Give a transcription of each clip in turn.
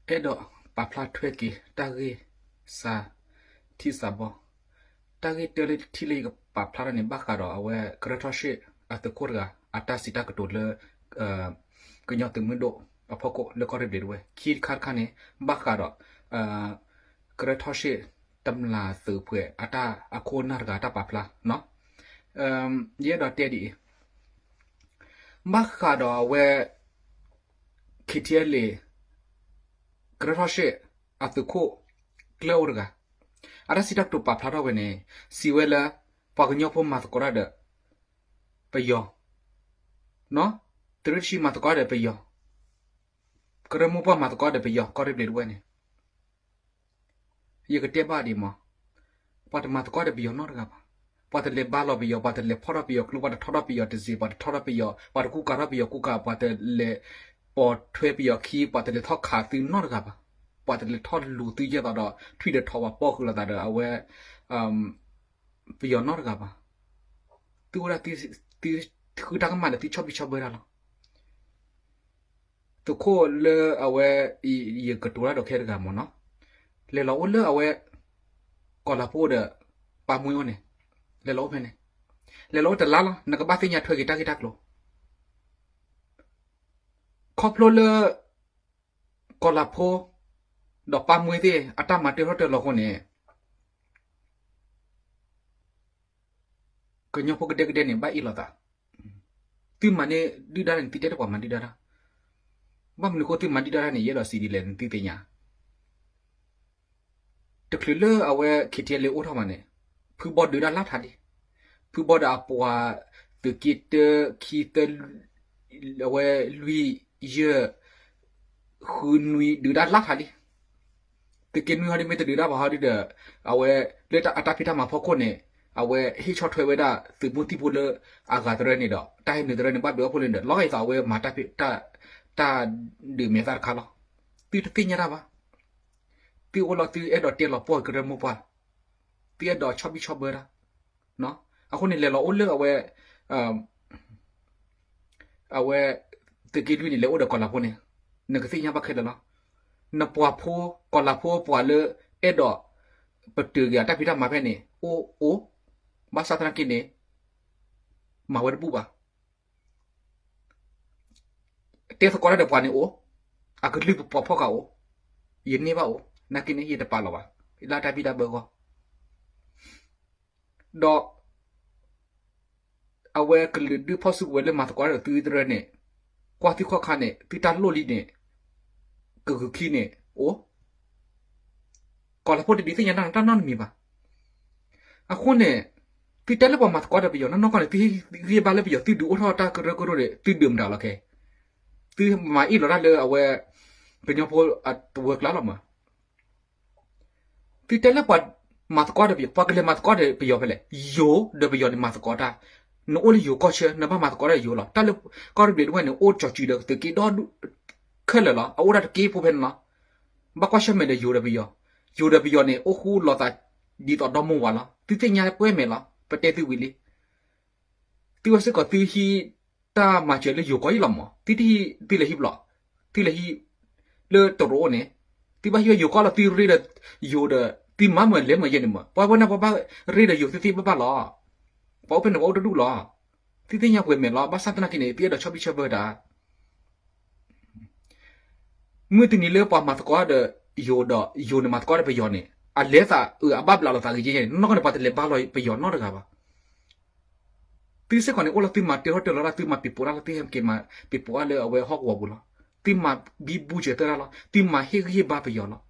အဲၣ်ဒိးပာ်ဖျါထွဲက့ၤ တၢ်ဂ့ၢ်စးထံစးဘီ, တၢ်ဂ့ၢ်တၢလၢထံလၢယကပာ်ဖျါထီၣ်န့ၣ် ဘၣ်ဃးဒီးအဝဲ ကရၢထီၣ်ရှ့ၣ်အသုးခိၣ်တဂၤ အတၢ်စံးတၢ်ကတိၤလၢ ကညီသုးမုၢ်ဒိၣ်အဖီခိၣ်လၢကီၢ်ရ့ၣ်ဘျံးတဝဲၢ်, ခံခါတခါန့ၣ် ဘၣ်ဃးဒီး ကရၢထီၣ်ရှ့ၣ်တမျၢ်သုးပှဲၤ အတၢ်အခိၣ်နၢ်တဂၤ တၢ်ပာ်ဖျါ ယအဲၣ်ဒိးတဲဒ်အံၤ, ဘၣ်ဃးဒီးအဝဲ KTLA ကရၢထီၣ်ရှ့ၣ်အသုးခိၣ်ကျၢၢ်အိၣ်တဂၤ အတၢ်စံးတၢ်ကတိၤပာ်ဖျါထီၣ်ဝဲန့ၣ် စံးဝဲလၢ ပှၤကညီဖိမၤသကိးတၢ်ဒီး ပယီၤ, သုးရ့ၣ်တဆံမၤသကိးတၢ်ဒီးပယီၤ, ကရၢမိၢ်ပှၢ်မၤသကိးတၢ်ဒီးပယီၤ ကီၢ်ရ့ၣ်ဘျံးတဝဲၢ်န့ၣ် ယကတဲဘၣ်ဒ်မး, ပှၤတမၤသကိးဒီးပယီၤနီတဂၤဘၣ်. ပှၤတလဲၤဘါလီၤပယီၤ, ပှၤတလဲၤဖီၣ်ထီၣ်ပယီၤကျိ, ပှၤတထီထီၣ်ပယီၤတစ့, ပှၤတထီထီၣ်ပယီၤ, ပှၤတကူကၤထီၣ်ပယီၤကူကၤ, ပှၤတလဲၤပိာ်ထွဲပယီၤခံ, ပှၤတလဲၤထီၣ်ခးသုနီတဂၤဘၣ်. ပှၤတလဲၤထီၣ်လူၤသုယဲၢ်သိးဒီး ထွံၣ်ဒီးထီဝဲပီၢ်ဃုာ်လိာ်သးဒီးအဝဲ ပယီၤနီတဂၤဘၣ်. သုအိၣ်ဒၣ် သုဃုတၢ်ကမၣ်ဒီးသုဆီၣ်ဘံၣ်ဆီၣ်ဘၢတၢ်လီၤ. သုးခိၣ်လၢအဝဲ ယကတိၤတၢ်ဒီးခဲတဂၤမ့ၢ်နီၤ, လဲၤလီၤအိၣ်လၢအဝဲ ကီၤလၤဖိဒီး ပၢ်မှ့အိၣ်န့ၣ်, လဲၤလီၤအိၣ်ဖဲန့ၣ်, လဲၤလီၤအိၣ်တလါလီၤ. နကဘၣ်သ့ၣ်ညါထွဲက့ၤတၢ်ဂ့ၢ်တၢ်ကျိၤ ခီဖျိလၢ ကီၤလၤဖိ ဒီးပၢ်မှ့သ့ၣ် အတၢ်မၤတၢထီၣ်တၢလီၤအဃိန့ၣ် ကညီဖိကဒဲကဒဲန့ၣ် ဘၣ်အ့ၣ်လိာ်သး, သုမၤန့ၢ်ဒုၣ်ဒါန့ၣ် သုတဲတပှၤမၤဒုၣ်ဒါတၢ်, ဘၣ်မနုၤဃိသုမၤဒုၣ်ဒါတၢ်န့ၣ် ယအဲၣ်ဒိးစံးဒ်လဲၣ်န့ၣ် သုသ့ၣ်ညါ တချုးလၢအဝဲ KTLA အိၣ်ထီၣ်မးန့ၣ် ဖုဘီဒုးတၢ်လၢထးလံ, ဖုဘီဒီးအပှၤ သုးက့တၢ ခံသၢ အဝဲလွံၢ်ယဲၢ် ဃုနွံဒုးတၢ်လၢထးလံ. သုးက့နွံဟီဒ်မ့ၢ်တဒုးတၢ်ဘၣ်ဟီဒ်ဒီး အဝဲ လၢအတၢ်ဖံးတၢ်မၤဖီခိၣ်န့ၣ် အဝဲဟ့ၣ်ဆီၣ်ထွဲဝဲဒၣ်သုးမုၢ်သံၣ်ဘိလၢအဂၤသရၢန့ၣ်ဒီး တၢ်ဟဲနုာ်သရၢန့ၣ် ဘၣ်ဒုးအီၣ်ဖိလၢန့ၣ်ဒီး လီၤဂာ်အသးအဝဲမၤတၢ်ဖံး တၢ်ဒုးမဲာ်သၣ်တခါလီၤ. သုတသ့ၣ်ညါတၢ်ဘၣ်. သုအိၣ်လီၤသုအဲၣ်ဒိးတဲလီၤပှီၢ်ကရၢမိၢ်ပှၢ်, သုအဲၣ်ဒိးဆီၣ်ဘံၣ်ဆီၣ်ဘၢတၢ်. အဃိန့ၣ် လဲၤလီၤအိၣ်လၢအဝဲ အဝဲ သုးက့လွံၢ်န့ၣ် လဲၤအိၣ်ဒီးကီၤလၤဖိန့ၣ် နကသ့ၣ်ညါဘၣ်ခဲလၢာ်လီၤ. နပှၤဖိ ကီၤလၤဖိပှၤလၢအဲၣ်ဒိး ပတုာ်က့ၤအတၢ်ဖံးတၢ်မၤဖဲန့ၣ် အိၣ်အိၣ်, ဘၣ်ဆၣ်သနာ်က့န့ၣ် မၤဝဲတဘူၣ်ဘၣ်. တဲသကိးတၢ်ဒီးပှၤန့ၣ်အိၣ်, အကလုၢ်ပပှၤဖီၣ်ဃာ်အိၣ်, ယန့ၢ်ဘၣ်အိၣ်, နာ်က့န့ၣ် ယတပာ်လီၤဘၣ်, လၢတၢ်ဘံၣ်တၢ်ဘၢအဂီၢ် ဒီး အဝဲကလုာ်ဒူၣ်ဖီၣ်စုကဝဲၤလၢမၤသကိးတၢ်ဒီးသုသရၢန့ၣ်, ကွၢ်သုခီၣ်ခါန့ၣ် သုတၢ်လိၣ်လံန့ၣ် ကဂုာ်ခံန့ၣ်အိၣ်, ကီၤလၤဖိတဒုးသ့ၣ်ညါတၢ်နီတမံၤဘၣ်. အဃိန့ၣ် သုတဲလၢပှၤမၤသကိးဒီးပယီၤနီၢ်နီၢ်ကီၢ်န့ၣ် သုဟ့ၣ်ဂံၢ်ဘါလၢပယီၤ သုဒုးအိၣ်ထီၣ်တၢ်ကရၢကရိန့ၣ် သုဒုးမတၤလီၤခဲ, သုမၤအ့ၣ်လိာ်တၢ်လၢအဝဲ ကညီဖိအဝဲကျါလီၤမး. သုတဲလၢပှၤမၤသကိးဒီးပယီၤ ပှၤကလဲၤမၤသကိးဒီးပယီၤဖဲလဲၣ်, ယိၤဒီးပယီၤန့ၣ်မၤသကိးတၢ်, နအိၣ်လၢယိၤကီၢ်ဆၢ နဘၣ်မၤသကိးတၢ်ယိၤလီၤ. တၢ်လၢကီၢ်ရ့ၣ်ဘျံးတဝဲၢ်န့ၣ် အိၣ်ကၠီၤစုၤဒီးသုးက့ဒီဒူၣ်ခဲလၢာ်လီၤ. အအိၣ်ဒၣ်တက့ဖိဖဲန့ၣ်လီၤ. ဘၣ်ကွၢ်ဆၢၣ်မဲာ်ဒီးယိၤဒီးပယီၤ, ယိၤဒီးပယီၤန့ၣ် အိၣ်ဃူလိာ်သးဒ်သိးဒီမါဝၤလီၤ. သုသ့ၣ်ညါပှဲၤမဲာ်လီၤ. ပတဲသုဝံၤလံ သုဝဲစ့ၢ်ကီးသုဟံးတၢ်မၤစၢၤလၢယိၤကီၢ်အံၤလီၤမး, သုတဟံးသုလဲၤဟံးဘျီ, သုလဲၤဟံးလၢတရူးန့ၣ်, သုဘၣ်ဟံးဝဲယိၤကီၢ်လီၤ သုရ့ဒီးယိၤဒီး သုမၤမုာ်လဲၤမုာ်ယဲန့ၣ်မး, ပှၤဝဲန့ၣ်ပှၤဘၣ်ရ့ဒီးယိၤသုသ့ၣ်ဘၣ်ဘၣ်လီၤ. ပှၤအိၣ်ဖဲန့ၣ်ပှၤအိၣ်တဒူၣ်လီၤ. သုသ့ၣ်ညါပှဲၤမဲာ်လီၤ. ဘၣ်ဆၣ်သနာ်က့န့ၣ် သုအဲၣ်ဒိးဆီၣ်ဘံၣ်ဆီၣ်ဘၢတၢ် မုၢ်တနံၤလၢပှၤမၤသကိးဒီးယိၤဒီး ယိၤန့ၣ်မၤသကိးဒီးပယီၤန့ၣ် အလဲၤသးအုးအဘၣ်ဘျးလိာ်သးဂ့ၤယဲၢ်န့ၣ် နီၢ်ကီၢ်န့ၣ် ပှၤတလဲၤဘါလီၤပယီၤနီတဂၤဘၣ်. သုစ့ၢ်ကီးန့ၣ် အိၣ်လီၤသုမၤတၢထီၣ်တၢလီၤတၢ် သုမၤပ့ၤပိာ်တၢ်လီၤ သုဟဲက့ၤမၤပ့ၤပိာ်တၢ်လၢအဝဲဟီၣ်ကဝီၤပူၤလီၤ. သုမၤဘံဘူစၢၤသၢတၢ်လီၤ သုမၤဟ့ၣ်ဂံၢ်ဟ့ၣ်ဘါပယီၤလီၤ.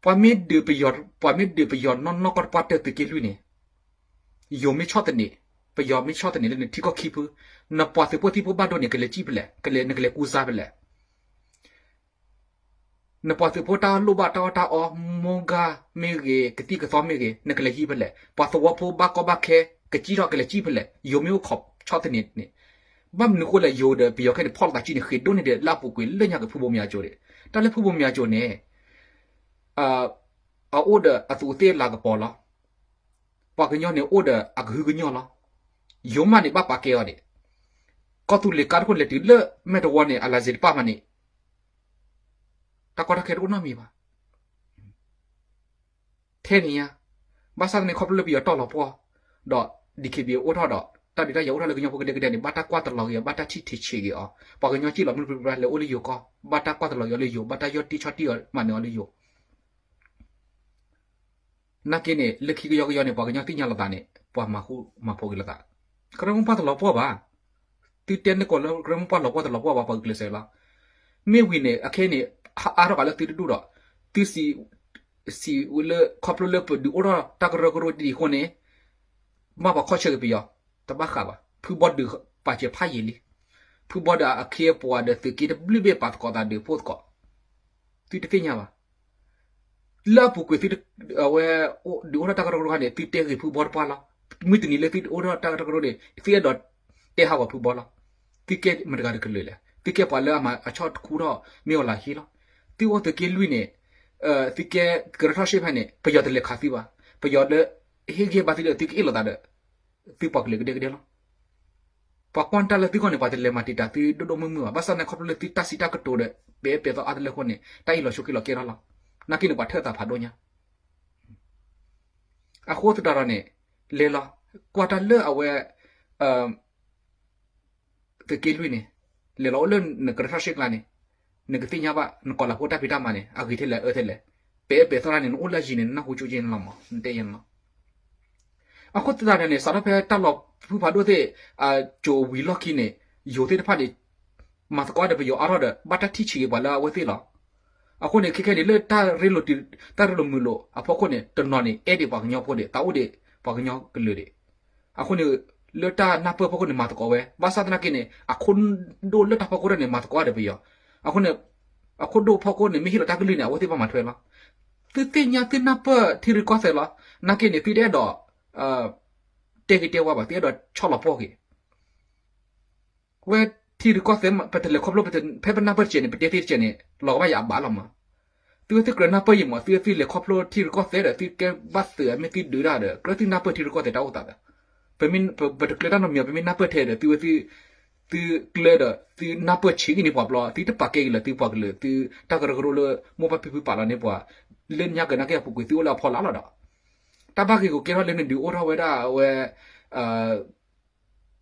ပှၤမ့ၢ်ဒုးပယီၤ ပှၤမ့ၢ်ဒုးပယီၤနီၢ်နီၢ်ကီၢ်တပှၢ်တၢၢ်သုးက့လွံၢ်န့ၣ် ယိၤမ့ၢ်ဆီၣ်သနံး, ပယီၤမ့ၢ်ဆီၣ်သနံးလၢနထံကီၢ်ခံဖု, နပှၤသုးဖိသံၣ်ဖိဘၣ်ဒိန့ၣ် ကလဲၤစံၣ်ဖဲလဲၣ်, ကလဲၤ နကလဲၤကူစါဖဲလဲၣ်. နပှၤသုးဖိတၢ်လိၣ်ဘၣ်တၢ်အီၣ်တၢ်အီ မိၢ်ဂၤမ့ၢ်ဂ့ၤ, ကသံၣ်ကသီမ့ၢ်ဂ့ၤ, နကလဲၤဟံးဖဲလဲၣ်. ပှၤသဝီဖိဘၣ်ကီဘၣ်ခဲ ကစံၣ်ထီၣ်ကလဲၤစံၣ်ဖဲလဲၣ်. ယိၤမ့ၢ်အိၣ်ခိးဆီၣ်သနံးန့ၣ် ဘၣ်မနုၤဃိလဲၣ် ယိၤဒီးပယီၤခဲန့ၣ် ဖီၣ်လိာ်သးစုန့ၣ် ဃ့ဒိၣ်န့ၢ်ဒီးလၢအပူၤကွံာ်လၢညါက့ၤဖုဘိမၠးကၠိၤန့ၣ်, တၢ်လၢဖုဘိမၠးကၠိၤန့ၣ် အအိၣ်ဒီးအသူးသ့ၣ်လၤကပီၤလီၤ. ပှၤကညီန့ၣ်အိၣ်ဒီးအကဟုကညီၢ်လီၤ. ယိၤမးန့ၣ်ဘၣ်ပာ်ကဲအီၤဒံး. ကီၢ်သူလ့ၤကါတခိၣ်လဲၤတုၤလၢမဲာ်တဝီန့ၣ် အလၤစ့းတပၣ်မးန့ၣ် တၢ်ကီတၢ်ခဲတအိၣ်နီတမံၤဘၣ်. ထဲန့ၣ်ညါ, ဘၣ်ဆၣ်သနာ်က့ ခီဖျိလၢပယီၤတီၢ်လီၤပှီၢ်, ဒီး DKBA အိၣ်ထီၣ်ဒီး တၢ်ဒုးတၢ်ယၤအိၣ်ထီၣ်လၢကညီဖိကဒဲကဒဲန့ၣ် ဘၣ်တၢ်ကွၢ်တလီၤက့ၤအီၤ, ဘၣ်တၢ်ထံၣ်ထံးဆံးက့ၤအီၤ, ပှၤကညီစံၣ်လီၤမုၢ်ပြံပြါလဲၤအိၣ်လၢယိၤကီၢ်, ဘၣ်တၢ်ကွၢ်တလီၤက့ၤအီၤလၢယိၤ, ဘၣ်တၢ်ယီၢ်တံၢ်ဆီၣ်တံၢ်အီၤမၤနၢၤအီၤလၢယိၤ နာ်က့န့ၣ် လၢခံကယီကယီန့ၣ် ပှၤကညီသ့ၣ်ညါလိာ်သးန့ၣ် ပှၤမၤဃူမၤဖိးက့ၤလိာ်သး, ကရၢမိၢ်ပှၢ်တလီၤပှီၢ်ဘၣ်. သုတဲန့ၢ်ကိးလၢကရၢမိၢ်ပှၢ်လီၤပှီၢ်တလီၤပှီၢ်ဘၣ် ပှၤဂုာ်ကျဲးစၢးလီၤ. မ့ၢ်ဝံၤန့ၣ် အခဲအံၤန့ၣ် ဟးအါထီၣ်ဃာ်လၢသုတဒူၣ်ဒီး သုစံး စံးဝဲလၢ ခီဖျိလၢပဒုးအိၣ်ထီၣ်တၢ်ကရၢကရိဒ်အံၤအဃိန့ၣ် ဘၣ်ပှၤခီၣ်ဆၢက့ၤပယီၤ, တဘၣ်ဃးဘၣ်. ဖုဘီဒုးပာ်စၢၤဖးယံာ်လံ. ဖုဘီဒီးအခ့အပှၤဒီးသုးက့တဘျုးဘ့ၣ်ပာ်သကိးသးဒုးဖှိၣ်သကိး, သုတသ့ၣ်ညါဘၣ်. လၢအပူၤကွံာ်သု အဝဲ ဒုးအိၣ်ထီၣ်တၢ်ကရၢကရိခါန့ၣ် သုတဲဂ့ၤဖုဘီတပှၢ်လီၤ. မုၢ်တနံၤလၢသုအိၣ်ထီၣ်တၢ်ကရၢကရိန့ၣ် သုအဲၣ်ဒိးတဲဟးဂီၤဖုဘီလီၤ. သုကဲမတၤတဂၤတကလုာ်လဲၣ်. သုကဲပှၤလၢအမၤအဆီၣ်တခူထီၣ်မ့ၢ်အီၤလၢဟံၣ်လီၤ. သုအိၣ်သုးက့လွံၢ်န့ၣ် သုကဲကရၢထီၣ်ရှ့ၣ်ဖဲန့ၣ် ပယီၤတလဲၤခးသုဘၣ်. ပယီၤလၢ ဟ့ၣ်ဂံၢ်ဘါသုဒီး သုကအ့ၣ်လိာ်သးဒီး သုပှၤကလုာ်ကဒဲကဒဲလီၤ. ပှၤကွၢ်တၢ်လၢသုဂီၢ်န့ၣ် ပှၤတလဲၤမၤတံာ်တာ်သုဒိၣ်ဒိၣ်မုၢ်မုၢ်ဘၣ်. ဘၣ်ဆၣ်သနာ်က့ ခီဖျိလၢသုတၢ်စံးတၢ်ကတိၤဒီး ပဲာ်ပဲာ်သီအါတလၢအဃိန့ၣ် တၢ်အ့ၣ်လိာ်ဆိးက့လိာ်ကဲထီၣ်လီၤ. နာ်က့န့ၣ် ပှၤထၢၣ်သးဖးဒိၣ်ညါ အဃိသတးဒီးန့ၣ် လဲၤလီၤ ကွၢ်တၢ်လၢအဝဲ သုးက့လွံၢ်န့ၣ် လဲၤလီၤအိၣ်လၢနကရၢထီၣ်ရှ့ၣ်ကျါန့ၣ် နကသ့ၣ်ညါဘၣ် နကိးလၤဖိတၢ်ဖံးတၢ်မၤန့ၣ် အဂ့ၤထဲလဲၣ်အၢထဲလဲၣ်. ပဲာ်ပဲာ်သီတၢ်န့ၣ် နအိၣ်လၢယံၤန့ၣ် နနၢ်ဟူကၠိက့န့ၣ်လီၤမး နတဲယဲန့ၣ်လီၤ. အဃိသတးဒီးန့ၣ် စးထီၣ်ဖဲတၢ်လီၤဖုဖးဒိၣ်သ့ၣ် အစိၤဝံၤလီၢ်ခံန့ၣ် ယိၤသ့ၣ်တဖၣ်န့ၣ် မၤသကိးဒီးပယီၤအါထီၣ်ဒီး ဘၣ်တၢ်ထံၣ်ဆံးက့ၤပှၤလၢအဝဲသ့ၣ်လီၤ. အဃိန့ၣ် ခဲခဲန့ၣ် လၢတၢ်ရ့လိာ်တံၢ် တၢ်ရ့လိာ်မုာ်လိာ်အဖီခိၣ်န့ၣ် တနီၤန့ၣ် အဲၣ်ဒိးပှၤကညီဖိန့ၣ် သးအိၣ်ဒံးပှၤကညီကလုာ်ဒံး. အဃိန့ၣ် လၢတၢ်နၢ်ပၢၢ်ဖီခိၣ်န့ၣ် မၤသကိးဝဲ ဘၣ်ဆၣ်သနာ်က့န့ၣ် အခိၣ်ဒိၣ်လၢတၢ်ဖီခိၣ်ထီၣ်န့ၣ် မၤသကိးဒီးပယီၤ. အဃိန့ၣ် အခိၣ်ဒိၣ်ဖီခိၣ်န့ၣ် မ့ၢ်ဟ့ၣ်လီၤတၢ်ကလုၢ်န့ၣ် အဝဲသ့ၣ်ဘၣ်မၤထွဲလီၤ. သုသ့ၣ်ညါသုနၢ်ပၢၢ်ထံရူၢ်ကီၢ်သဲးလီၤ. နာ်က့န့ၣ် သုတအဲၣ်ဒိး တဲဂ့ၤတဲဝါဘၣ် သုအဲၣ်ဒိးဆီၣ်လီၤပှီၢ်က့ၤ ဝဲထံရူၢ်ကီၢ်သဲး ပတလဲၤခီဖျိ ဖဲပနၢ်ပၢၢ်တစဲးန့ၣ် ပတဲသ့တစဲးန့ၣ် လီၤကဘၣ်ယၤအဘၣ်လီၤမး. သုဝဲသုကြၢးနၢ်ပၢၢ်ယံၤမး သုဝဲသုလဲၤခီဖျိထံရူၢ်ကီၢ်သဲးဒီး သုကဲဘၣ်သုးမ့ၢ်သုဒုးတၢ်ဒီး ကြၢးသုနၢ်ပၢၢ်ထံရူၢ်ကီၢ်သဲးတၢ်အိၣ်သးဒီး ပတကျဲၤတၢ်နီတမံၤ ပမ့ၢ်နၢ်ပၢၢ်ထဲဒီး သုဝဲသု သုကျဲဒီး သုနၢ်ပၢၢ်ဆံးဂ့ၤန့ၢ်ပှၤဘျီ သုတပာ်ကဲက့ၤလၢသုပှၤကလုာ် သုတၢ်ကရၢကရိလၢ မိၢ်ပၢ်ဖံဖုပာ်လီၤန့ၢ်ပှၤ လၢညါကနာ်က့အပူၤကွံာ်သုအိၣ်လၢအဖီလာ်လီၤဒီး တၢ်ဘၣ်ဂ့ၢ်ဂီၤကဲထီၣ်လၢနဒုးအိၣ်ထီၣ်ဝဲဒၣ်အဝဲ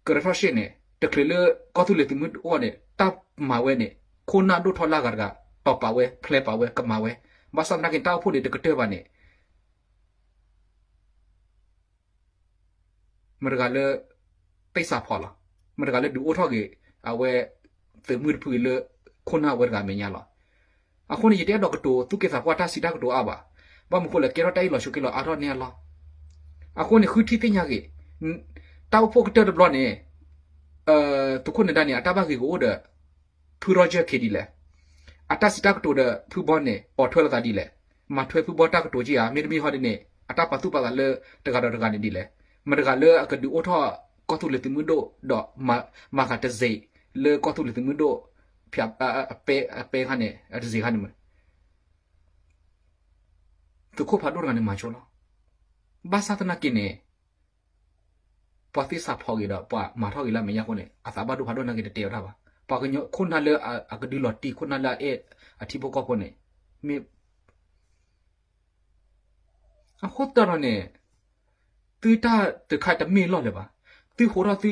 ကရၢထီၣ်ရှ့ၣ်န့ၣ် တချုးလၢကီၢ်သူလ့ၤသုးမုၢ်ဒိၣ်အီၤန့ၣ် တၢ်မၤဝဲန့ၣ် ခိၣ်နၢ်ဒိၣ်ထီၣ်လၢအဂၤတဂၤ တီၢ်ပာ်ဝဲ ဖျဲးပာ်ဝဲ ကမၤဝဲ ဘၣ်ဆၣ်သနာ်က့ တၢ်အိၣ်ဖှိၣ်န့ၣ် တကတၢၢ်ဘၣ်န့ၣ် မတၤတဂၤလၢ သစ္စာဖောက်လီၤ. မတၤတဂၤလၢဒုးအိၣ်ထီၣ်က့ၤ အဝဲ သုးမုၢ်တဖုအံၤလၢ ခိၣ်နၢ်ဝဲတဂၤအမဲာ်ညါလီၤ. အဃိန့ၣ် ယတအဲၣ်ဒိးကတိၤသူၣ်က့သးပှၢ်တၢ်စံးတၢ်ကတိၤအါဘၣ်. ဘၣ်မနုၤဃိလဲၣ် ကဲထီၣ်တၢ်အ့ၣ်လိာ်ဆိးက့လိာ်အါထီၣ်န့ၣ်အလီၢ်. အဃိန့ၣ် ဃုထံၣ်သ့ၣ်ညါက့ၤ တၢ်အိၣ်ဖှိၣ်ကတၢၢ်တဘျီန့ၣ် သုးခိၣ်နၢၤဒါန့ၣ် အတၢ်ဘၣ်ဂ့ၢ်ကအိၣ်ဒီး ဖုရီကၠၢၢ်ခ့ဒ်လဲၣ်. အတၢ်စံးတၢ်ကတိၤဒီးဖုဘီန့ၣ် ပိာ်ထွဲလိာ်သးဒ်လဲၣ်. မၤထွဲဖုဘီတၢ်ကတိၤက့ဧါ မ့တမ့ၢ်ဟီဒ်န့ၣ် အတၢ်ပာ်သူၣ်ပာ်သးလၢတဂၤဒီးတဂၤန့ၣ်ဒ်လဲၣ်. မတၤတဂၤလၢအကဒုးအိၣ်ထီၣ်ကီၢ်သူလ့ၤသုးမုၢ်ဒိၣ်ဒီး မၤဃာ်တစ့းလၢကီၢ်သူလ့ၤသုးမုၢ်ဒိၣ် ဖဲ အပဲ အပဲခါန့ၣ် အတစ့းခါန့ၣ်မ့ၢ် သုးခိၣ်ဖးဒိၣ်တဂၤန့ၣ်မၤဆိလီၤ. ဘၣ်ဆၣ်သနာ်က့န့ၣ် ပှၤသ့ၣ်စးဖီၣ်ဂ့ၤဒီး ပှၤမၤထီၣ်ဂ့ၤလၢအမဲာ်ညါအဃိန့ၣ် အသးဘၣ်ဒိဖးဒိၣ်နာ်က့တတဲအီၤတၢ်ဘၣ်. ပှၤကညီခိၣ်နၢ်လၢအကဒုးလီၤတံၢ် ခိၣ်နၢ်လၢအအဲၣ်အထံဖိကီၢ်ဖိန့ၣ် မ့ၢ် အဃိသတးဒီးန့ၣ် သုတၢ်တခါတမ့ၢ်လီၢ်လၢၤဘၣ်. သုဟိးထီၣ်သု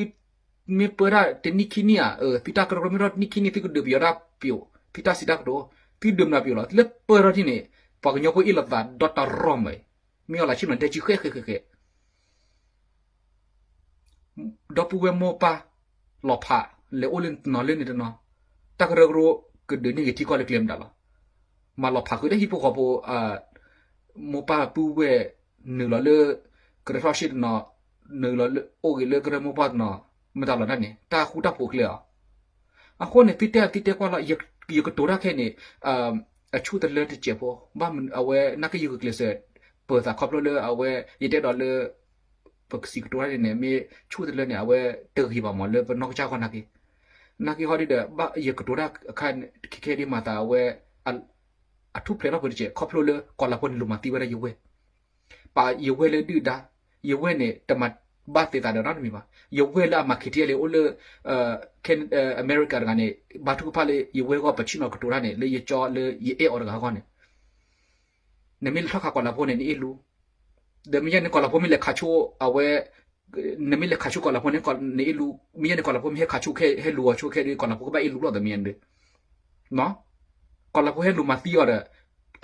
မ့ၢ်ပၢတၢ်တနံၣ်ခံနံၣ်ဧါ, သုတၢ်ကရၢကရိမ့ၢ်ထီၣ်တနံၣ်ခံနံၣ် သုကဒုးပယီၤတၢ်ပျိာ်, သုတၢ်စံးတၢ်ကတိၤ, သုဒုးမၤပျိာ်လီၤ. လၢပၢထီၣ်ထံၣ်န့ၣ် ပှၤကညီဖိအ့ၣ်လိာ်သးဒီတရီမ့ၢ်, မ့ၢ်အီၤလၢဆ့ၣ်နီၤတဲစုဃဲဃဲဃဲဃဲ ဒီပုၢ်ဝဲၢ်မိၢ်ပၢ် လီၤဖး လဲၤအိၣ်လၢတနီၤလၢန့ၣ်တနီၤ, တၢ်ကရၢကရိကဒုးန့ၢ်ဂ့ၤထံကီၢ်လၢကျဲမတၤလီၤ. မၤလီၤဖးဃုာ်လၢဟံၣ်ဖိဃီဖိ, မိၢ်ပၢ်ပုၢ်ဝဲၢ် နုာ်လီၤလၢ ကရၢထီၣ်ရှ့ၣ်တနီၤ, နုာ်လီၤလၢအိၣ်ဂ့ၤလၢကရၢမိၢ်ပှၢ်တနီၤ, မတၤလီၤတၢ်န့ၣ် တၢ်ဃူတၢ်ဖိးကျဲအီၤ. အဃိန့ၣ် သုတဲအီၤသုတဲကွၢ်လီၤ, ယကတိၤတၢ်ခဲအံၤန့ၣ် အဆူၣ်တလၢတစဲးဖိ, ဘၣ်မနုၤအဝဲနာ်က့ယဂုာ်ကျဲးစၢး ပၢၤသးခီဖျိလၢအဝဲ ယတဲဒီးလၢ ပကစံးကတိၤတၢ်န့ၣ် မ့ၢ်ဆူၣ်တလၢန့ၣ် အဝဲတဂ့ၤဘၣ်မးလၢပနီၢ်ကစၢ်ခီနာ်က့, နာ်က့ဟီဒ်ဒီး ဘၣ်ယကတိၤတၢ်ခဲခဲဒ်မၤသးအဝဲ အထူၣ်ဖျဲးထီၣ်ပၢၤတစဲး ခီဖျိလၢကီၤလၤဖိန့ၣ်လိၣ်မၤသံဝဲဒၣ်ယဝဲၢ်, ပာ်ယဝဲၢ်လၢဒုၣ်ဒါ, ယဝဲၢ်န့ၣ် တမၤ ဘၣ်သ့ၣ်သးဒီးနီတမံၤဘၣ်. ယဝဲၢ်လၢအမၤ KTLA အိၣ်လၢ အမဲရကၤတဂၤန့ၣ် ဘါထုကဖၣ်လၢယဝဲၢ်ဂီၢ် ပဆ့ၣ်နီၤကတိၤတၢ်န့ၣ် လၢယကၠီလၢယအဲၣ်အီၤတဂၤအဂီၢ်န့ၣ်, နမ့ၢ်လဲၤထီၣ်ခးကီၤလၤဖိန့ၣ် နအ့ၣ်လူ, ဒီးမ့ၢ်ယဲန့ၣ်ကီၤလၤဖိမ့ၢ်လဲၤခးဆိအဝဲ, နမ့ၢ်လဲၤခးဆိကီၤလၤဖိန့ၣ် နအ့ၣ်လူ, မ့ၢ်ယဲန့ၣ်ကီၤလၤဖိမ့ၢ်ဟဲခးဆိခဲ ဟဲလူၤအီၤဆိခဲဒီး ကီၤလၤဖိကဘၣ်အ့ၣ်လူလီၤ ဒီးမ့ၢ်ယဲန့ၣ်ဒီး ကီၤလၤဖိဟဲလူၤမၤသံအီၤဒီး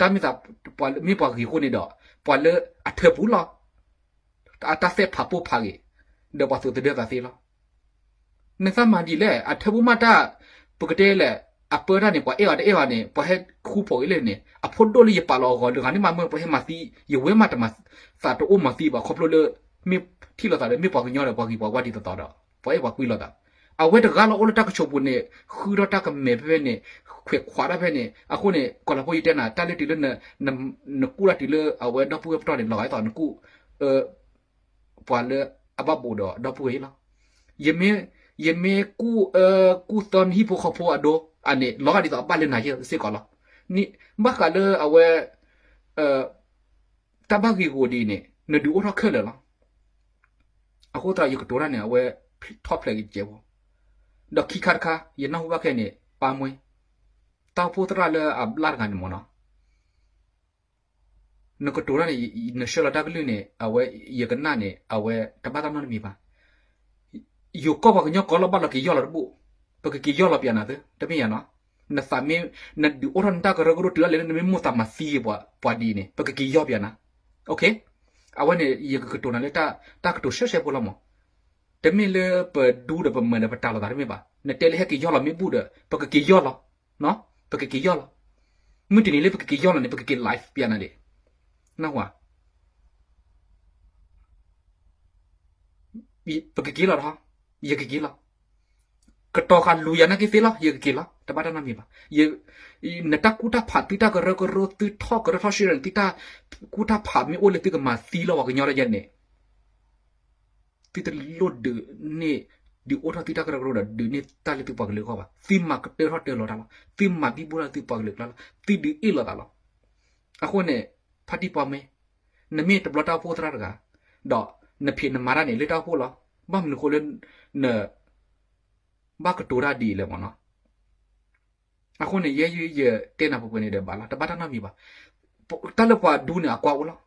တၢ်မ့ၢ်သး ပှၤမ့ၢ်ပှၤဂ့ၤအဃိန့ၣ်ဒီး ပှၤလၢအထၢပူၤလီၤ အတၢ်သဲၣ်ဖးပိၢ်ဖးဂ့ၤ, ဒီးပှၤသိးသဒၢသးသ့လီၤ. နသးမၤဒ်လဲၣ် အထၢပူၤမးတၢ်, ပကတဲလဲၣ် အပၢတၢ်န့ၣ် ပှၤအဲၣ်အီၤတအဲၣ်အီၤန့ၣ် ပှၤဟဲခူဖှိၣ်ဂ့ၤလဲၣ်န့ၣ် အဖိဒိၣ်လၢယပာ်လီၤအဂီၢ် တဂၤန့ၣ်မးမၢပှၤဟဲမၤသံ, ယဝဲမးတမၤသးတအိၣ်မၤသံဘၣ် ခီဖျိလၢ မ့ၢ်ထံၣ်လိာ်သးဒီး မ့ၢ်ပှၤကညီဒီးပှၤဂ့ၤပှၤဝါဒ်သိးသိးဒီး ပှၤအဲၣ်ပှၤကွံလိာ်သး, အဝဲတဂၤလီၤအိၣ်လၢတၢ်ကဆိးပူၤန့ၣ် ဃုထီၣ်တၢ်ကမဲာ်ဖဲဖဲန့ၣ်, ခွဲးခွးတၢ်ဖဲန့ၣ် အဃိန့ၣ် ကီၤလၤဖိယတဲနၤ တၢ်လၢတုၤလၢ နကူၣ်တၢ်တုၤလၢအဝဲဒီပုၢ်ဝဲၢ်ပတီၢ်န့ၣ် လီၤဂာ်ဒ်သိးနကူၣ် ပှၤလၢအဘၣ်ဘိးဒီးဒီပုၢ်ဝဲၢ်လီၤ. ယမ့ၢ်ကူၣ်အၢကူၣ်သီနဟံၣ်ဖိဃီဖိအဒိ အန့ၣ် လီၤဂာ်ဒ်သိးအဘၣ်လၢနၤယဲၢ်စ့ၢ်ကီးလီၤ. ဘၣ်ဃးလၢအဝဲ တၢ်ဘၣ်ဂ့ၢ်ဂီၤဒ်အံၤန့ၣ် နဒုးအိၣ်ထီၣ်ခဲလၢာ်လီၤ. အဃိသတးယကတိၤတၢ်န့ၣ် အဝဲထီၣ်ဖျဲးက့ၤကဲးဖိ, ဒီးခံခါတခါ ယနၢ်ဟူဘၣ်ခဲအံၤန့ၣ် ပၢ်မွဲ, တၢ်အိၣ်ဖှိၣ်သရၣ်လၢအဘျၣ်တဂၤန့ၣ်မ့ၢ်နီၤ နကတိၤတၢ်န့ၣ် နဆှၢလီၤတၢ်ကလုၢ်န့ၣ် အဝဲ ယကနၣ်န့ၣ် အဝဲတဘၣ်တၢ်နီတမံၤဘၣ်. ယိၤကီၢ်ပှၤကညီကိးလီၢ်ဘၣ်လီၤက့ၤယီၢ်လီၤတဘူၣ်, ပကက့ၤယီၢ်လီၤပျးနၤသု တမ့ၢ်ယၤနီၤ. နသးမ့ၢ် နဒုးအိၣ်ထီၣ်နတၢ်ကရၢကရိတုၤဒၣ်လဲာ်လၢ နမ့ၢ်မိၣ်သးမၤသံပှၤဒ်အံၤန့ၣ် ပကက့ၤယီၢ်ပျးနၤ. အဝဲန့ၣ် ယကကတိၤနၤလၢ တၢ်ကတိၤရှဲရှဲဖိလီၤမး. တမ့ၢ်လၢပဒူဒီးပမၢၤဒီးပတၢ်လိာ်သးတမ့ၢ်ဘၣ်. နတဲလၢဟဲက့ၤယီၢ်လီၤမ့ၢ်ဘူၣ်ဒီး ပကက့ၤယီၢ်လီၤ, ပကက့ၤယီၢ်လီၤ. မုၢ်တနံၤလၢပကက့ၤယီၢ်လီၤန့ၣ် ပကက့ၤ live ပျးနၤဒံး, နၢ်ဟူဧါ. ပကက့ၤလီၤဒီး ယကက့ၤလီၤ. ကတီၤဃာ်လူၤယၤနာ်က့သ့လီၤ ယကက့ၤလီၤ တဘၣ်တၢ်နီတမံၤဘၣ်. နတၢ်ကူၣ်တၢ်ဖး သုတၢ်ကရၢကရိ သုထီၣ်ကရၢထီၣ်ရှ့ရၢ်န့ၣ် သုတၢ်ကူၣ်တၢ်ဖးမ့ၢ်အိၣ်လၢသုကမၤသံလီၤပှၤကညီလၢယဲန့ၣ် သုတလိၣ်ဒုးန့ၢ် ဒုးအိၣ်ထီၣ်သုတၢ်ကရၢကရိဒီး ဒုးန့ၢ်တၢ်လၢသုပှၤကလုာ်အဂီၢ်ဘၣ်. သုမၤကတၢၢ်ထီၣ်တၢၢ်လီၤတၢ်လီၤ. သုမၤဘံဘူလၢသုပှၤကလုာ်ကျါလီၤ. သုဒုးအ့ၣ်လိာ်သးလီၤ. အဃိန့ၣ် ဖါတံၢ်ပှၤမ့ၢ် နမ့ၢ်တဘျီတၢ်အိၣ်ဖှိၣ်သရၣ်တဂၤ ဒီးနဖံးနမၤတၢ်န့ၣ် လၢတၢ်အိၣ်ဖှိၣ်လီၤ. ဘၣ်မနုၤဃိလၢ န ဘၣ်ကတိၤတၢ်ဒ်အံၤလဲၣ်မ့ၢ်နီၤ. အဃိန့ၣ် ယဲယတဲနၤပှဲၤပှဲၤန့ၣ်ဒီးဘၣ်လီၤ တဘၣ်တၢ်နီတမံၤဘၣ်. တၢ်လၢပှၤဒူန့ၣ်အကွၢ်အိၣ်လီၤ.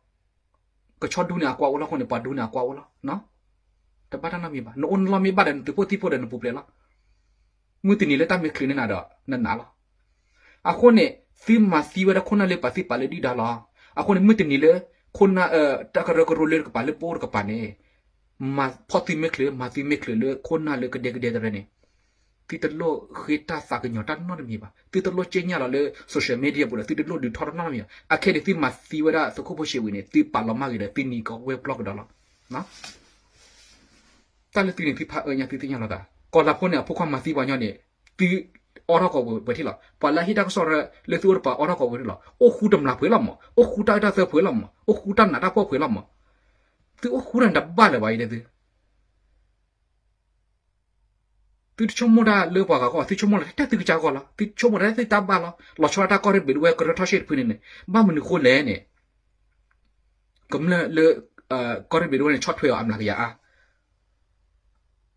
ကဆီဒူန့ၣ်အကွၢ်အိၣ်လီၤအဃိန့ၣ် ပှၤဒူန့ၣ်အကွၢ်အိၣ်လီၤ. တဘၣ်တၢ်နီတမံၤဘၣ်. နအိၣ်နလီၢ်မ့ၢ်ဘၣ်ဒီး နသုးဖိသံၣ်ဖိဒီးနပူၤဖျဲးလီၤ. မုၢ်တနံၤလၢတၢ်မ့ၢ်ချုးန့ၢ်နၤဒီး နနာ်လီၤ. အဃိန့ၣ် သုမၤသံဝဲဒၣ်ခိၣ်နၢ်လၢပာ်သုပာ်လၢဒုၣ်ဒါလီၤ. အဃိန့ၣ် မုၢ်တနံၤလၢ ခိၣ်နၢ် တၢ်ကရၢကရိလၢကပာ်လၢပအိၣ်တကပၤန့ၣ် မၤဖီၣ်သုမ့ၢ်ချုး မၤသုမ့ၢ်ချုးလၢခိၣ်နၢ်လၢကဒဲကဒဲတရၢန့ၣ် သုတလိၣ်ဃ့တၢ်သးကညီၤတၢ်နီတမံၤဘၣ်. သုတလိၣ်က့ညၣ်လီၤလၢ social media ပူၤဒီး သုတလိၣ်ဒုးထီၣ်တၢ်နီတမံၤဘၣ်. အခဲအံၤသုမၤသံဝဲဒၣ်သုးခိၣ်ဖိဆံးဝံၤန့ၣ် သုပာ်လီၤမၢ်ဂ့ၤဒီး သုနံၤကဝဲၤပျီကဒီးလီၤ. တၢ်လၢသုန့ၣ် သုဖးအၢညါသုသ့ၣ်ညါလီၤသး. ကီၤလၤဖိန့ၣ် အဖိခွါမၤသံပှၤညီန့ၣ် သုအိးထီၣ်ကိးပှဲၤထံၣ်လီၤ. ပှၤလၢဟ့ၣ်တၢ်ကစီၣ်လၢသုအိၣ်တပၤအိးထီၣ်ကိးပှဲၤထံၣ်လီၤ. အိၣ်ဃူတမျးပှဲၤလီၤမး, အိၣ်ဃူတၢ်အၢတၢ်သီပှဲၤလီၤမး, အိၣ်ဃူတၢ်နးတၢ်ဖှီၣ်ပှဲၤလီၤမး. သုအိၣ်ဃူတၢ်န့ၣ်တဘၣ်လၢၤဘၣ်အံၤဒီးသု သုတဆိကမိၣ်တၢ်လၢပှၤဂၤအဂီၢ်, သုဆိကမိၣ်လၢတၢ်သုကစၢ်အဂီၢ်လီၤ. သုဆိကမိၣ်တၢ်သုတၢ်ဘၣ်လီၤ. လီၤဆီဒၣ်တၢ်ကီၢ်ရ့ၣ်ဘျံးဒဝဲၢ်ကရၢထီၣ်ရှ့ၣ်တဖုန့ၣ်န့ၣ် ဘၣ်မနုၤဃိလဲၣ်န့ၣ် ကမျၢၢ်လၢ ကီၢ်ရ့ၣ်ဘျံးဒဝဲၢ်န့ၣ် ဆီၣ်ထွဲအီၤအမျးကယၤအါ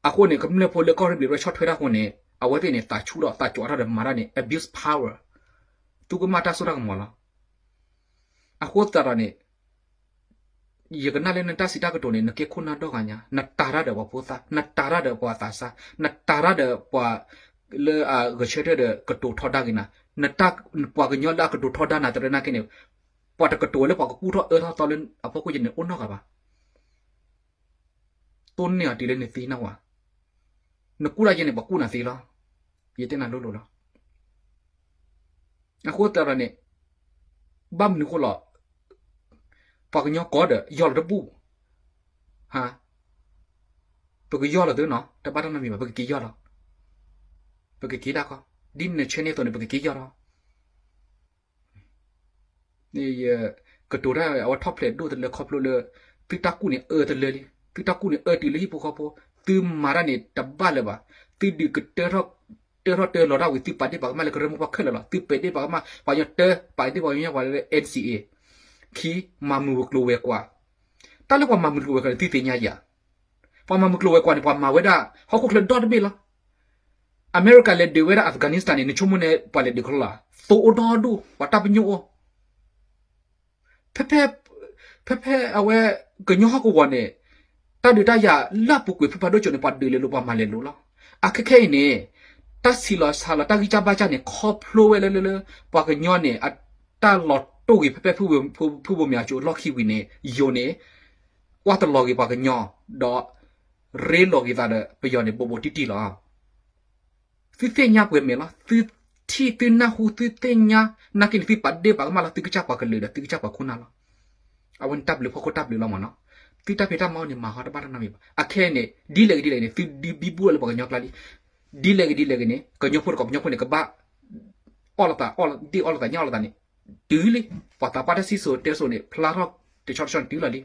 အဃိန့ၣ် ကမျၢၢ်ဖိလၢကီၢ်ရ့ၣ်ဘျံးဒဝဲၢ်ဆီၣ်ထွဲတၢ်အဃိန့ၣ် အဝဲသ့ၣ်န့ၣ် သးဆူၣ်ထီၣ်သးကၠိးထီၣ်ဒီးမၤတၢ်န့ၣ် abuse power သုကမၣ်တၢ်စိတၢ်ကမီၤလီၤ. အဃိသတးဒီးန့ၣ် ယကနၣ်လၢနတၢ်စံးတၢ်ကတိၤန့ၣ် နကဲခိၣ်နၢ်ဒီဂၤညါ, နတၤတၢ်ဒီးပှၤဖိသၣ်, နတၤတၢ်ဒီးပှၤသးစၢ်, နတၤတၢ်ဒီးပှၤလၢအဂဲၤဆၢထၢၣ်ဒီးကတိၤထီဒါက့ၤနၤ, နတၢ် ပှၤကညီလၢအကတိၤထီဒါနၤတရၢနာ်က့န့ၣ် ပှၤတကတိၤလၢပှၤကကူၣ်ထီၣ်အၢထီၣ်သီလၢအဖီခိၣ်ယဲန့ၣ် အိၣ်နီတဂၤဘၣ်. တိၢ်န့ၢ်အီၤတုၤလၢနသံနၢ်ဝဲ, နကူၣ်တၢ်ယဲန့ၣ် ပှၤကူၣ်နၤသ့လီၤ. ယတဲနၤလိၤလိၤလီၤ. အဃိသတးဒီးန့ၣ် ဘၣ်မနုၤဃိလီၤ ပှၤကညီကိးဒီး ယီၢ်လီၤတဘူၣ်, ဟါ, ပကယီၢ်လီၤသုနီၤ, တဘၣ်တၢ်နီတမံၤဘၣ်, ပကက့ၤယီၢ်လီၤ, ပကက့ၤတၢ်ကီ, ဒ်နဆၢန့ၢ်အသိးန့ၣ် ပကက့ၤယီၢ်လီၤ. ယကတိၤတၢ်အဝဲထီၣ်ဖျဲးဒိၣ်တလၢခီဖျိလၢ သုတၢ်ကူၣ်န့ၣ်အၢတလၢလံ, သုတၢ်ကူၣ်န့ၣ်အၢတုၤလၢဟံၣ်ဖိဃီဖိ, သုမၤတၢ်န့ၣ်တဘၣ်လၢၤဘၣ်, သုဒုးကတၢၢ်ထီၣ် တၢၢ်ထီၣ်တၢၢ်လီၤတၢ်ဝံၤ သုပာ်ဒ့ၣ်ပာ်ကမၣ်လၢကရၢမိၢ်ပှၢ်ခဲလၢာ်လီၤ, သုပာ်ဒ့ၣ်ပာ်ကမၣ် ပှၤကညီတၢ် ပာ်ဒ့ၣ်ပာ်ကမၣ်ပှၤလၢ NCA, ခံ, မၤမုာ်ဝဲၤကျိၤဝဲၤကွာ်, တၢ်လၢပှၤမၤမုာ်ကျိၤဝဲၤကွာ်န့ၣ် သုသ့ၣ်ညါယၤ, ပှၤမၤမုၢ်ကျိၤဝဲၤကွာ်န့ၣ် ပှၤမၤဝဲဒၣ် ဟီၣ်ခိၣ်ချၢဒီတဘ့ၣ်လီၤ. အမဲရကၤလဲၤဒုးဝဲဒၣ် Afghanistan န့ၣ် နဆိကမိၣ်န့ၣ် ပှၤလဲၤဒုးခီလီၤ. သိအိၣ်ဒီဒူၣ် ပှၤတၢ်ပညိၣ်အိၣ် ဖဲ ဖဲ ဖဲ ဖဲအဝဲ ကညီဟီၣ်ကဝီၤန့ၣ် တၢ်ဒုးတၢ်ယၤလၢအပူၤကွံာ်ဖုဖးဒိၣ်ကၠိန့ၣ် ပှၤဒုးလဲၤလိၤ ပှၤမၤလဲၤလိၤလီၤ. အခဲခဲအံၤန့ၣ် တၢ်ဆံးလီၤဆါလီၤ တၢ်ဂံၢ်စၢ်ဘါစၢ်န့ၣ် ခီဖျိဝဲလၢ လၢ လၢ ပှၤကညီန့ၣ် အတၢ်လီၤတိၢ်ဂ့ၤဖဲဖဲ ဖုဘိမၠးကၠိအလီၢ်ခံဝံၤန့ၣ် ယိၤန့ၣ် ကွၢ်တလီၤဂ့ၤပှၤကညီ ဒီး ရ့လိာ်က့ၤသးဒီးပယီၤန့ၣ် ဘူးဘူးတံၢ်တံၢ်လီၤ. သုသ့ၣ်ညါပှဲၤမဲာ်လီၤ. သုထံၣ်သုနၢ်ဟူသုသ့ၣ်ညါ နာ်က့န့ၣ် သုပာ်ဒ့ၣ်ပာ်ကမၣ်လီၤ သုကစၢ်ပှၤကလုာ်ဒီးသုကစၢ်ပှၤခိၣ်နၢ်လီၤ. အဝဲန့ၣ်တၢ်ဘျုးဖီခိၣ်တၢ်ဘျုးလီၤမးနီၤ. သုတၢ်ဖံးတၢ်မၤအိၣ်န့ၣ် မၤဟီတဘၣ်တၢ်နီတမံၤဘၣ်. အခဲအံၤန့ၣ် ဒ်လဲၣ်ဂ့ၤဒ်လဲၣ်ဂ့ၤန့ၣ် သုဒုးဘံဘူလီၤလၢပှၤကညီကျါလံ. ဒ်လဲၣ်ဂ့ၤဒ်လဲၣ်ဂ့ၤန့ၣ် ကညီဖိဒီးကီၢ်ပညီဖိန့ၣ် ကဘၣ် အီၣ်လိာ်သး ဒ်အီၣ်လိာ်သးညၣ်အီၣ်လိာ်သးန့ၣ် တုၤလံ. ပှၤသးပှၢ်တၢ်စံၣ်စိၤတဲစိၤန့ၣ် ဖျါထီၣ်တဆီတဆီန့ၣ်တုၤလီၤလံ.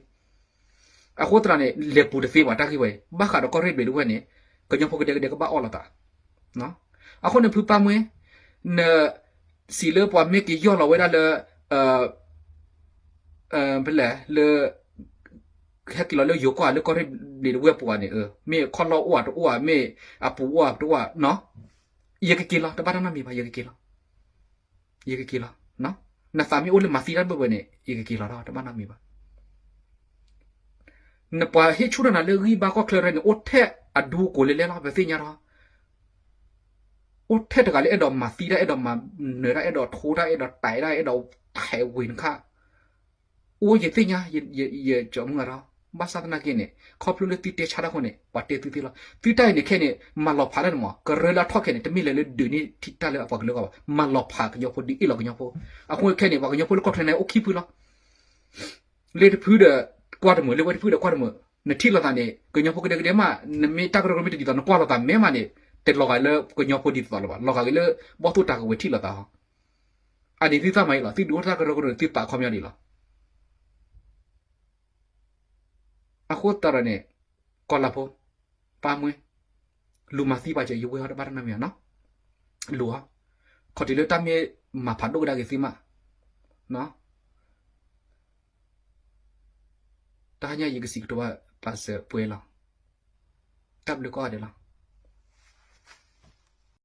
အဃိသတးန့ၣ် လဲၤပူၤတသ့ဘၣ်တၢ်ဂ့ၢ်ဝဲအံၤ ဘၣ်ဃးဒီးကီၢ်ရ့ၣ်ဘျံးတဝဲၢ်န့ၣ် ကညီဖိကဒဲကဒဲကဘၣ်အီၣ်လိာ်သး. အဃိန့ၣ် ဖုပၢ်မွဲ န စံးလၢပှၤမ့ၢ်က့ၤယီၢ်လီၤဝဲဒၣ်လၢ ဖဲလဲၣ် လၢ ဟဲက့ၤလီၤလၢယိၤကီၢ်ဧါ လၢကီၢ်ရ့ၣ်ဘျံးတဝဲၢ်ပူၤဧါန့ၣ် မ့ၢ်ခီၣ်လီၢ်အိၣ်ဧါတအိၣ်ဧါ မ့ၢ်အပူၤအိၣ်ဧါတအိၣ်ဧါနီၤ ယကက့ၤလီၤ တဘၣ်တၢ်နီတမံၤဘၣ် ယကက့ၤလီၤ. ယကက့ၤလီၤ. နသးမ့ၢ်အိၣ်လၢမၤသံတၢ်ဘၣ်ဘၣ်န့ၣ် ယကက့ၤလီၤဒီး တဘၣ်နီတမံၤဘၣ်. နပှၤဟ့ၣ်ဆူၣ်ထီၣ်နၤလၢဂံၢ်ဘါကီၢ်ချၢရဲၣ်န့ၣ် အိၣ်ထဲအဒူကိးလဲလဲလီၤ ပသ့ၣ်ညါထီၣ် အိၣ်ထဲတဂၤလၢအဲၣ်ဒိးမၤသံတၢ် အဲၣ်ဒိးမၤနၢၤတၢ် အဲၣ်ဒိးထိတၢ် အဲၣ်ဒိးတဲးတၢ် အဲၣ်ဒိးထဲးဝ့ၤနခါ အိၣ်ယသ့ၣ်ညါ ယကၠီမုၢ်ဂၤထီၣ် ဘၣ်ဆၣ်သနာ်က့န့ၣ် ခီဖျိလၢသုတဲဆါတၢ်အဃိန့ၣ် ပှၤတဲသုသ့လီၤ. သုတၢ်အံၤန့ၣ်ခဲအံၤန့ၣ် မၤလီၤဖးတၢ်န့ၣ်မး ကရၢလၢအထီၣ်ခဲအံၤန့ၣ် တမ့ၢ်လၢၤလၢဒုးန့ၢ်ထံတၢ်လၢအပှၤကလုာ်အဂီၢ်ဘၣ် မၤလီၤဖးကညီဖိ ဒုးအ့ၣ်လီၤကညီဖိ. အဃိခဲအံၤန့ၣ် ပှၤကညီဖိလၢကီၢ်ချၢန့ၣ် အိၣ်ခံဖုလီၤ. လၢတဖုဒီးကွၢ်တမုာ် လၢဝဲတဖုဒီးကွၢ်တမုာ် နထံၣ်လိာ်သးန့ၣ် ကညီဖိကဒဲကဒဲမး နမ့ၢ်တၢ်ကရၢကရိမ့ၢ်တဒ်သိး နကွၢ်လိာ်သးမဲာ်မးန့ၣ် တလီၤဂာ်လၢကညီဖိဒ်သိးလၢၤဘၣ် လီၤဂာ်က့ၤလၢ ဘီၣ်သိၣ်တၢ်ကဝဲၤထံၣ်လိာ်သးဟီ အန့ၣ်သုသးမၤအံၤလီၤ သုဒုးအိၣ်တၢ်ကရၢကရိန့ၣ် သုပာ်ခီပညီဒ်လီၤ. အဃိသတးဒီးန့ၣ် ကီၢ်လၤဖိ ပၢ်မွဲ လူၤမၤသံပာ်စၢၤ ယဝဲဟီတဘၣ်တၢ်နီတမံၤဘၣ်နီၤ လူၤဟီ ခီၣ်ထံးလၢတၢ်မ့ၢ်မၤဖးဒိၣ်ကဒါက့ၤသုမး တဟါညါယကစံးကတိၤဘၣ်ပာ်စၢၤပှဲၤလီၤ. တၢ်ဘျုးကိးဂၤဒဲးလီၤ.